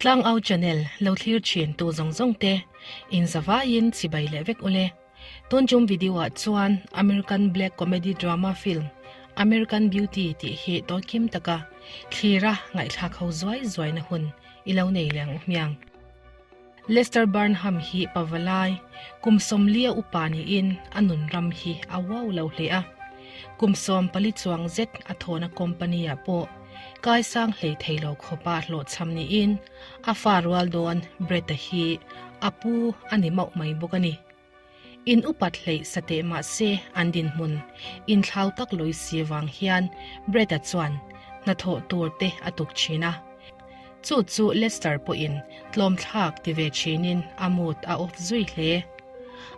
Tlangau channel lo thlir thin tu zawng zawng te in zavaiin chibai leh vek ule. Tun tum video ah chuan American black comedy drama film American Beauty tih hi tawikim taka thlira ngaihthlak ho zuai zuai na hun i lo nei leh ang u hmiang. Lester Burnham hi pavalai kum sawmlia upa niin a nun ram hi a uau lo hle a. Kum 14 chuang zet a thawhna company ah pawh kaisang hlei thei lo khawpa hlawhchham niin a fa rual dawn Brett-a hi a pu a ni mauh mai bawk a ni. In upat hleih sateh mah se an dinhmun inthlau tak lawi si vang hian Brett-a chuan hnathawh tur te a tuk thin a. Chu chu Lester pawhin tlawmthlak ti ve thinin a mood a off zui hle.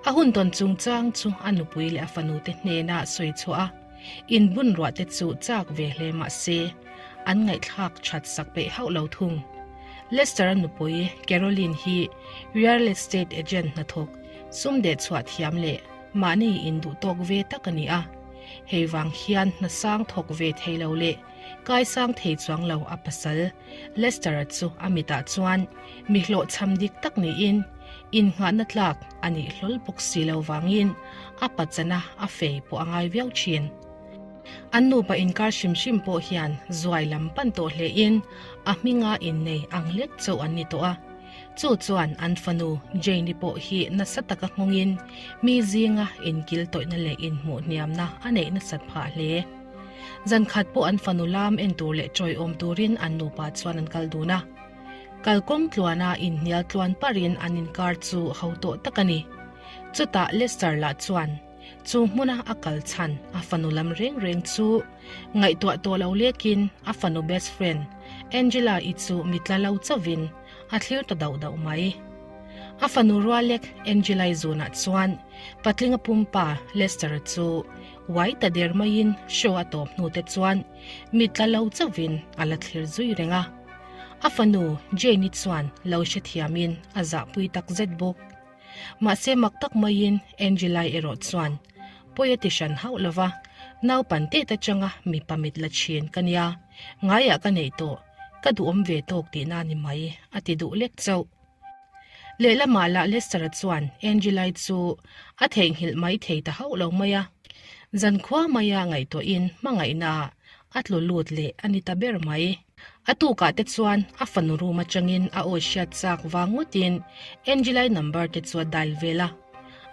A hun tawn chungchang chu a nupui leh a fanute hnena sawi chhuah a, inbunruah te chu chak ve hle mah se an ngaihthlak that sak peih hauh lo thung. Lester-a nupui Caroline hi real estate agent hnathawk, sum deh chhuah thiam leh mahni induhtawk ve tak a ni a. Hei vang hian hna sang thawk ve thei lo leh kaisang thei chuang lo a pasal Lester-a chu a mitah chuan mi hlawhchham dik tak niin innghahna tlak a nih hlawl bawk si lo vangin a pachana a fei pawh a ngai viau thin. An nupa inkar hrim hrim pawh hian zuai lam pan tawh hlein a hminga innei ang lek chauh an ni tawh a. Chu chuan an fanu Jane-i pawh hi nasa taka nghawngin mi zinga inkil tawihna leh inhmuh hniamna a neih nasat phah hle. Zan khat pawh an fanu lam en tur leh chawiawm turin an nupa chuan an kal dun a. Kalkawng tluana inhnial tluan parin an inkar chu ho tawh tak a ni. Chutah Lester lah chuan Chu hmuna a kal chhan a fanu lam reng reng chu ngaihtuah tawh lo lekin a fanu best friend Angela-i chu mitla lo chauhin a thlir ta dauh dauh mai. A fanu rualek Angela-i zunah chuan patlinga pumpa Lester-a chu uai ta der maiin show a tawp hnu te chuan mitla lo chauhin a la thlir zui reng a. A fanu Jane-i chuan lo hrethiamin a zahpui takzet bawk. Mahse mak tak maiin Angela-i erawh chuan pawi a ti hran hauh lo va, Naupan tet atanga mipa mit la thin ka nia, ngaiah ka neih tawh, ka duhawm ve tawk tihna a ni mai, a ti duh lek chauh. Lehlamah lah Lester-a chuan Angela-i chu a theihnghilh mai thei ta hauh lo mai a, zankhua maia ngaihtuahin hmangaihnaah a tlu lut leh a ni ta ber mai. A tukah te chuan a fanu room atangin a awi hriat chak vang ngawtin Angela-i number te chu a dial vel a.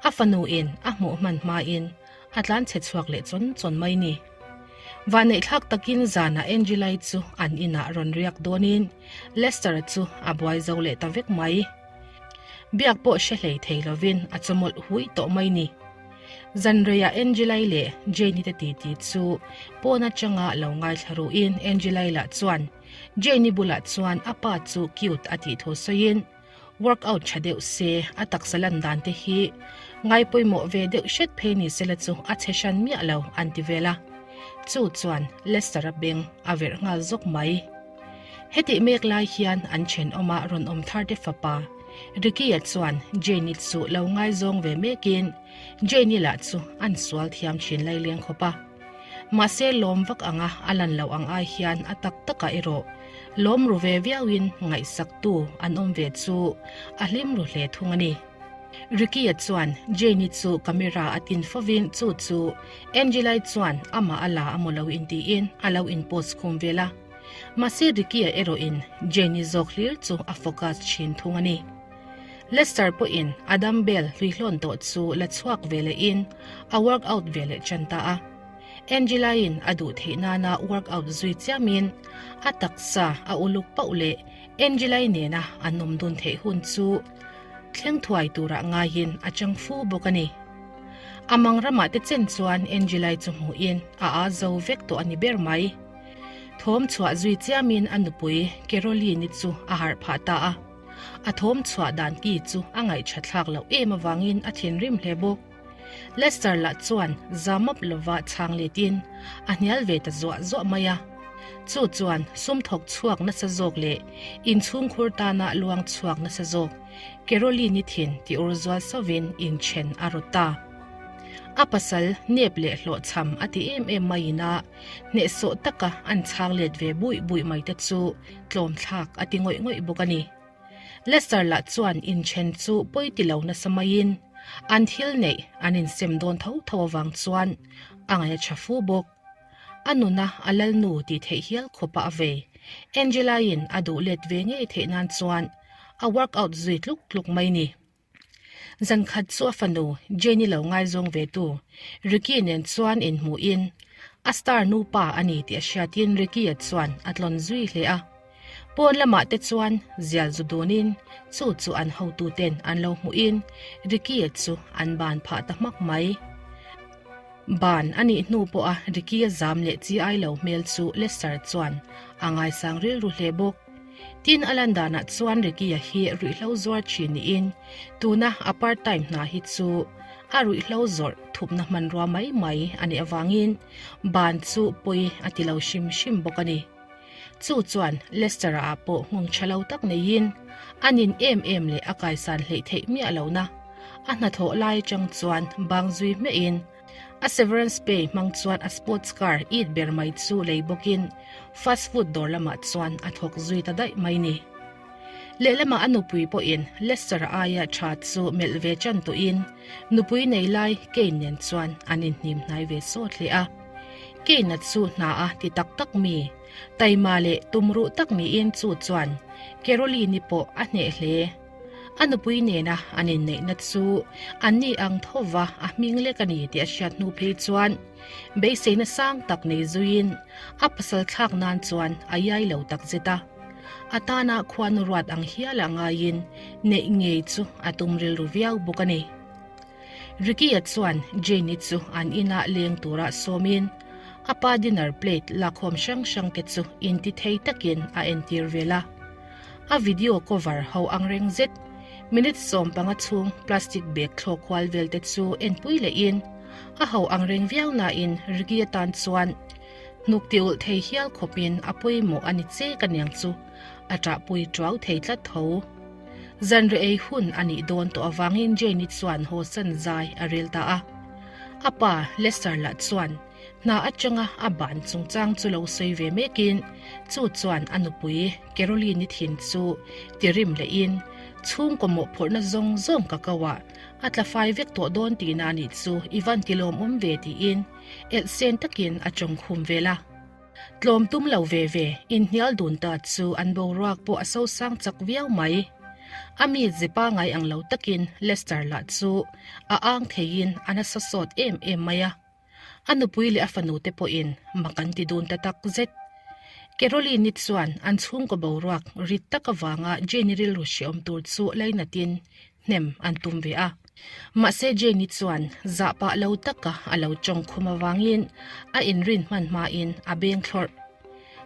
A fanu in a hmuh hman hmain a tlan chhe chhuak leh chawn chawn mai ni. Vanneihthlak takin zanah Angela-i chu an inah rawn riak dawnin Lester-a chu a buai zo leh ta vek mai. Biak pawh hre hlei thei lovin a chawmawlh hui tawh mai ni. Zanreiah Angelai leh Jane-i te titi chu pawn atanga lo ngaithla ruhin Angelai lah chuan Jane-i bulah chuan a pa chu cute a tih thu sawiin workout tha deuh se a taksa lan dan te hi ngaipawimawh ve deuh hret phei ni sela chu a chhe hran miah lo an ti vel a. Chu chuan Lester-a beng a verh nghal zawk mai. Hetih mek lai hian an thenawma rawn awm thar te fapa Ricky-a chuan Jane-i chu lo ngaizawng ve mekin Jane-i lah chu an sual thiam thin laileng khawp a. Mahse lawm vak anga a lan loh ang ai hian a tak takah erawh lawm ru ve viauin ngaihsaktu an awm ve chu a hlim ru hle thung a ni. Ricky-a chuan Jane-i chu camera a tin fovin chu chu Angela-i chuan amah a la amaw lo intiin a lo inpost khum vel a. Mahse Ricky-a erawhin Jane-i zawk hlir chu a focus thin thung a ni. Lester pawhin a dumbbell hluihlawn tawh chu la chhuak ve lehin a workout ve leh tan ta a. Angela-in a duh theih nana workout zui chiamin a taksa a uluk pauh leh Angela-i nena an awm dun theih hun chu thleng thuai turah ngaiin a chang fu bawk a ni. A mang ramah te chen chuan Angela-i chu hmuhin a aa zo vek tawh a ni ber mai. Thawm chhuah zui chiamin a nupui Caroline-i chu a harh phah ta a. A thawm chhuah dan ki chu a ngaihthathlak loh em avangin a thinrim hle bawk. Lester lah chuan zamap lova chhang letin a hnial ve ta zuah zuah mai a. Chu chuan sum thawk chhuak nasa zawk leh inchhungkhur tana luang chhuak nasa zawk Caroline-i thin ti ur zual sauvin inthen a rawt ta. A pasal nep leh hlawhchham a ti em em maiin a Hnehsawh taka an chhang let ve buih buih mai te chu tlawmthlak a ti ngawih ngawih bawk a ni. Lester lah chuan inthen chu pawi ti lo nasa maiin an thil neih an insem dawn tho tho avang chuan a ngaih a tha fu bawk. A nuna a lalnu tih theih hial khawpa a vei. Angela-in a duh let ve ngei theih nan chuan a workout zui tluk tluk mai ni. Zan khat chu a fanu Jane-i lo ngaizawng ve tu Ricky nen chuan inhmuhin a star nupa a ni tih a hriatin Ricky-a chuan a tlawn zui hle a. Pawn lamah te chuan zial zu dunin chu chu an hotuten an lo hmuhin Ricky-a chu an ban phah ta hmak mai. Ban a nih hnu pawha Ricky-a zam leh chi ai lo hmel chu Lester chuan a ngaisang rilru hle bawk. Tin, a lan danah chuan Ricky-a hi ruihhlo zuar thin niin tuna a part time hna hi chu a ruihhlo zawrh thupna hmanrua mai mai a nih avangin ban chu pawi a ti lo hrim hrim bawk a ni. Chu chuan Lester-a ah pawh nghawng tha lo tak neiin a nin em em leh a kaisan hleih theih miah lohna a hnathawh lai atang chuan bang zui hmiahin a severance pay hmang chuan a sports car it ber mai chu lei bawkin fast food dawr lamah chuan a thawk zui ta daih mai ni. Lehlamah a nupui pawhin Lester-a aia tha chu melh ve chan tawhin nupui nei lai Kane nen chuan an inhnim hnai ve sawt hle a. Kane-a chu hna a ti tak tak mi, taima leh tumruh tak niin chu chuan Caroline-i pawh a hneh hle. A nupui nena an inneihna chu an ni ang thova a hming lek a ni tih a hriat hnu phei chuan beiseina sang tak nei zuiin a pasal thlak nan chuan a iai lo tak zet a. A tana khuanu ruat ang hiala ngaiin neih ngei chu a tum rilru viau bawk a ni. Ricky-a chuan Jane-i chu an inah leng tura sawmin a pa dinner plate lakhawm hrang hrang te chu inti thei takin a entir vel a. A video cover ho angreng zet, minute 15 chhung plastic bag thlawk kual vel te chu enpui lehin a ho angreng viau nain Ricky-a tan chuan hnuk ti ulh thei hial khawpin a pawimawh a ni che ka niang chu a ṭahpui ṭuau thei tlat tho. Zanri ei hun a nih dawn tawh avangin Jane-i chuan haw san zai a rel ta a. A pa, Lester lah chuan hna atanga a ban chungchang chu lo sawi ve mekin chu chuan a nupui Caroline-i thin chu ti rim lehin chhungkaw mawhphurhna zawng zawng ka ko ah a tla fai vek tawh dawn tihna a nih chu i van ti lawmawm ve tiin elhsen takin a tawngkhum vel a. Tlawm tum lo ve ve, inhnial dun ta chu an boruak pawh a sosang chak viau mai. A mi ze pangai ang lo takin Lester lah chu a ang theiin a nasa sawt em em mai a. A nupui leh a fanu te pawhin mak an ti dun ta tak zet. Caroline-i chuan an chhungkaw boruak rit tak avanga Jane-i rilru hreawm tur chu lainatin hnem an tum ve a. Mahse Jane-i chuan zah pah lo taka a lo tawng khum avangin a inrin hman hmain a beng thlawrh.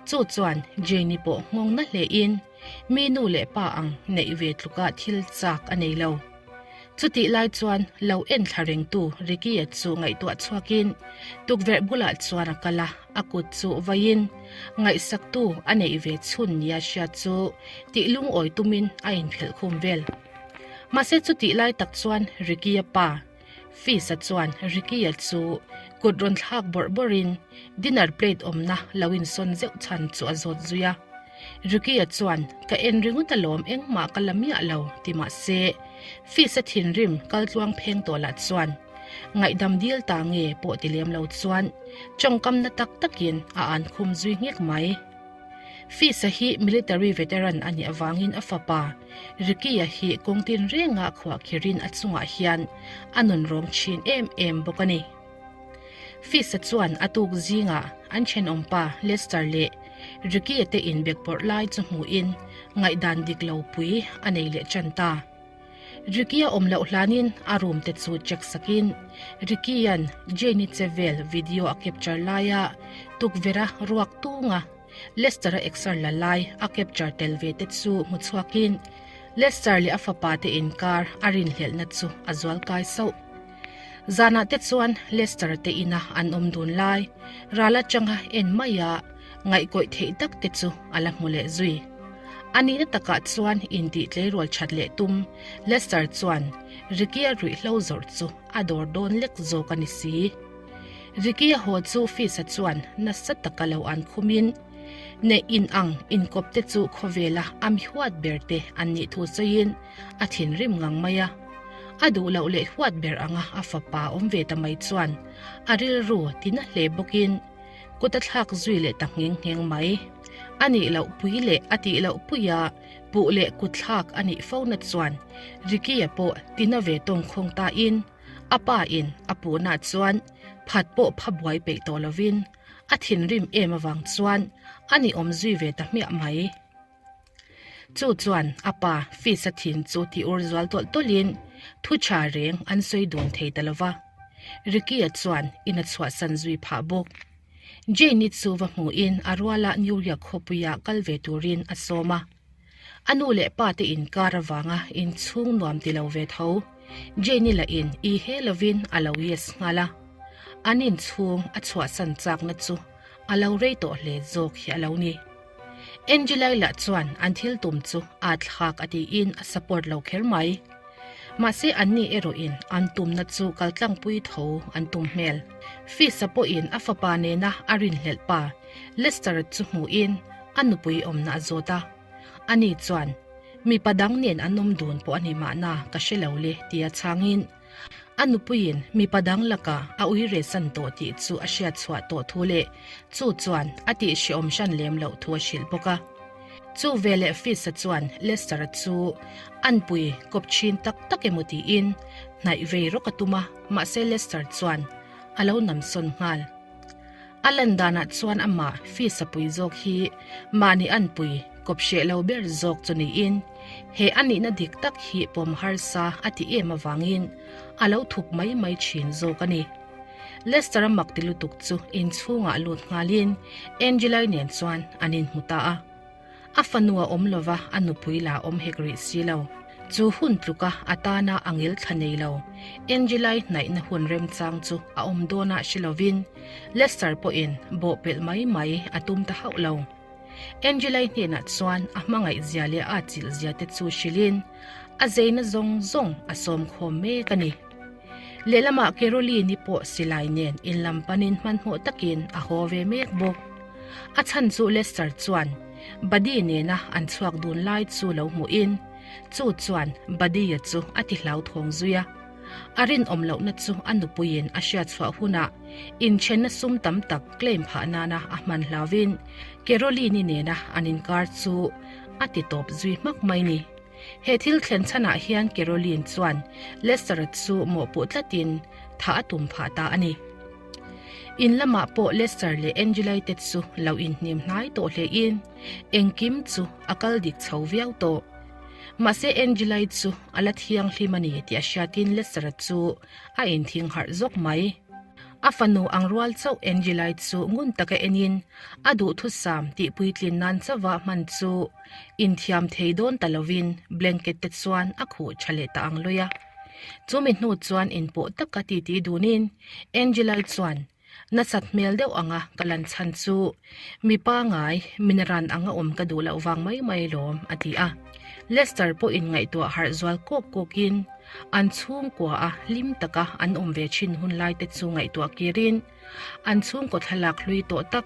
Chu chuan Jane-i pawh nghawng na hlein mi nu leh pa ang neih ve tluka thil chak a nei lo. Chutih lai chuan lo en thla rengtu Ricky-a chu ngaihtuah chhuakin tukverh bulah chuan a kal a, a kut chu vaiin ngaihsaktu a neih ve chhun nia hriat chu tih lungawi tumin a inphelh khum vel. Mahse chutih lai tak chuan Ricky-a pa, Fis-a chuan Ricky-a chu kut rawn thlak bawrh bawrhin dinner plate awmna lo insawn zeuh chhan chu a zawt zui a. Ricky-a chuan, Ka en ringawt alawm engmah ka la miah lo, ti mahse Fis-a thinrim kaltluang pheng tawh lah chuan ngaihdam dil ta nge pawh ti lem lo chuan tawngkamna tak takin a an khum zui nghek mai. Fisa hi military veteran a nih avangin a fapa Ricky-a hi kawng tin renga khuahkhirin a chungah hian a nun rawng thin em em bawk a ni. Fisa chuan a tuk zingah an thenawmpa Lester leh Ricky-a te inbekpawrh lai chu hmuhin ngaihdan dik lo pui a nei leh tan ta. Ricky-a awm loh hlanin a room te chu check sakin Ricky-a'n Jane-i che vel video a capture laia tukverha ruak tunga Lester-a exer la lai a capture tel ve te chu hmu chhuakin Lester leh a fapa te inkar a rinhlelhna chu a zual kai sauh. Zanah te chuan Lester-a te ina an awm dun lai ral atanga en maia ngaihkawih theih tak te chu a la hmu leh zui. A nihna takah chuan intih tleirawl that leh tum Lester chuan Ricky-a ruihhlo zawrh chu a dawr dawn lek zawk a ni si. Ricky-a haw chu Fisa chuan nasa taka lo an khumin. Neih in ang inkawp te chu khawvela a mi huat ber te an nih thu sawiin a thinrim ngang mai a. A duh loh leh huat ber anga a fapa awm ve ta mai chuan a rilru tina hle bawkin kut a thlak zui leh ta ngheng ngheng mai. A nih loh pui leh a tih loh puia puh leh kut thlak a nih fo na chuan Ricky-a pawh tina ve tawngkhawng tain a pa in a puhna chuan phat pawh pha buai peih tawh lovin a thinrim em avang chuan a ni awm zui ve ta hmiah mai. Chu chuan a pa fees a thin chu ti ur zual tawlh tawlhin thu tha reng an sawi dun thei ta lova. Ricky-a chuan in a chhuahsan zui phah bawk. Jane-i chu va hmuhin a ruala New York khawpuia kal ve turin a sawm a. A nu leh pa te inkar avanga inchhung nuam ti lo ve tho. Jane-i lahin i he lovin a lo yes nghal a. An inchhung a chhuahsan chakna chu a lo rei tawh hle zawk hi a lo ni. Angela-i lah chuan an thil tum chu aa thlak a tiin a support lo kher mai. Mahse anni erawhin an tumna chu kaltlangpui tho an tum hmel. Fisa pawhin a fapa nena a rinhlelh pa Lester chu hmuhin a nupui awmna a zawt a. Ani chuan, Mipa dang nen an awm dun pawh a ni mahna ka hre lo le tia chhangin a nupuiin mipa dang lakah a uire san tawh tih chu a hriat chhuah tawh thu leh chu chuan a tih hrehawm hran lem loh thu a hrilh bawk a. Chu veleh Fitz-a chuan Lester-a chu anpui kawp thin tak tak emaw tiin hnaih vei rawk a tum a, mahse Lester chuan a lo namsawn nghal. A lan danah chuan amah Fisa pui zawk hi mahni anpui kawp hreh lo ber zawk chu niin he a nihna dik tak hi pawm harsa a ti em avangin a lo thup mai mai thin zawk a ni. Lester-a mak ti lutuk chu inchhungah lut nghalin Angela-i nen chuan an inhmu ta a. A fanu a awm lova a nupui la awm hek rih si lo. Chu hun tluka a tana a ngil thla nei lo. Angela-i hnaihna hun remchang chu a awm dawnah hre lovin Lester pawhin bawhpelh mai mai a tum ta hauh lo. Angela-i hnenah chuan a hmangaih zia leh a atchilh zia te chu hrilhin a zeina zawng zawng a sawm khawm mek a ni. Lehlamah Caroline-i pawh silai nen inlam panin hmanhmawh takin a haw ve mek bawk. A chhan chu Lester chuan Buddy nena an chhuak dun lai chu lo hmuhin chu chuan Buddy-a chu a ti hlauthawng zui a. A rinawm lohna chu a nupuiin a hriatchhuah hunah inthenna sum tam tak claim phah nana a hman hlauvin Caroline-i nena an inkar chu a ti tawp zui hmak mai ni. He thil thlen chhanah hian Caroline chuan Lester-a chu mawhpuh tlatin thah a tum phah ta a ni. In lamah pawh Lester leh Angela-i te chu lo inhnim hnai tawh hlein engkim chu a kal dik chho viau tawh. Mahse Angela-i chu a la thianghlim a ni tih a hriatin Lester-a chu a inthing harh zawk mai. A fanu ang rual chauh Angela-i chu ngun taka enin a duhthusam tihpuitlin nan chauha hman chu Inthiam thei dawn ta lovin blanket te chuan a khuh tha leh ta ang lawih a. Chumi hnu chuan inpawh taka titi dunin Angela-i chuan nasat hmel deuh anga ka lan chhan chu mi pangai minaran anga awm ka duh loh vang mai mai lawm a ti a. Lester pawh inngaihtuah harh zual kawk kawkin an chhungkua a hlim taka an awm ve thin hun lai te chu ngaihtuah kirin an chhungkaw thlalak hlui tawh tak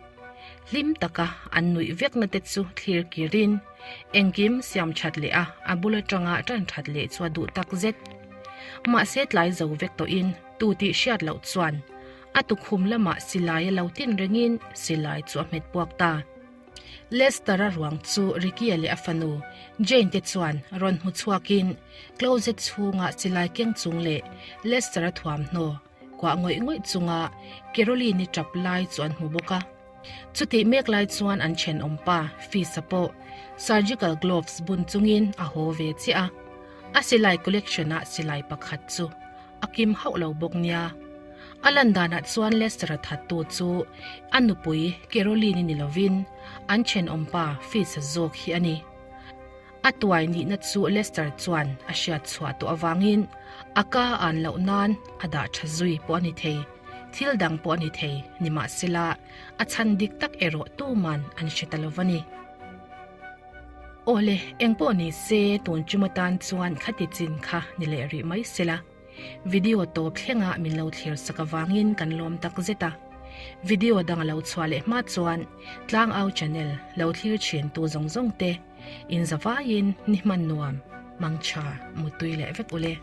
Hlim taka an nuih vekna te chu thlir kirin engkim siam that leh a, a bul atanga tan that leh chu a duh tak zet. Mahse tlai zo vek tawhin tu tih hriat loh chuan a tukhum lamah silai a lo tin rengin silai chu a hmet puak ta. Lester-a ruang chu Ricky-a leh a fanu Jane te chuan rawn hmu chhuakin closet chhunga silai keng chung leh Lester-a thuamhnaw Kuah ngawih ngawih chunga Caroline-i tap lai chu an hmu bawk a. Chutih mek lai chuan an thenawm pa Fisa pawh surgical gloves bun chungin a haw ve chiah a. A silai collection-ah silai pakhat chu a kim hauh lo bawk nia. A lan danah chuan Lester-a thattu chu a nupui Caroline-i ni lovin an thenawm pa Fisa zawk hi a ni. A tuai nihna chu Lester chuan a hriat chhuah tawh avangin a ka an loh nan a dah tha zui pawh a ni thei, thil dang pawh a ni thei, nimahsela a chhan dik tak erawh tuman an hre ta lo va ni. Awle, engpawh ni se tun chum atan chuan khati chin kha ni leh rih mai sela. Video tawp thlengah min lo thlir sak avangin kan lawm tak zet a. Video dang a lo chhuah leh hma chuan Tlangau channel lo thlir thin tu zawng zawng te in zavaiin ni hman nuam, mangtha, muttui leh vek ule.